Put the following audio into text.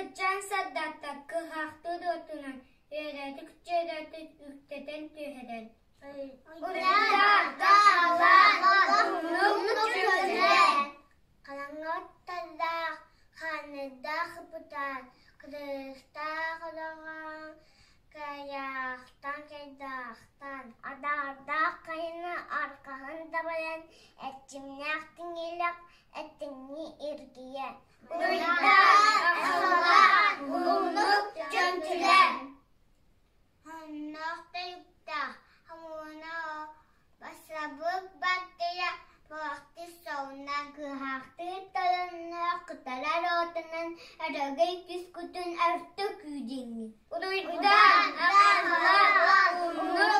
Кырдьан сырдатта, кыһаахтыыр уотунан, үөрэтик-дьүөрэтик үктэтэн түһэрэн. Хараҥа оттоллоох, хааннардаах ыбытаан, кырыыстаах олоҕоҥ, кыайаахтан кыйдаахтан, адаардаах хайыны арҕаһын дабайан, эрчимнээх тиҥилэх этиҥнии эргийэн. Уруйдаах, уһуннук чөмчүлэн! Оннук тойуктаах, хомуна бассабыык баттыйа туохтуур суолунан кыһаахтыыр тойонноох кытарар отунан өрөгөй түскүтүн өртө күүдүҥҥүт. Уруйдаан, аҕаллаах, уһуннук.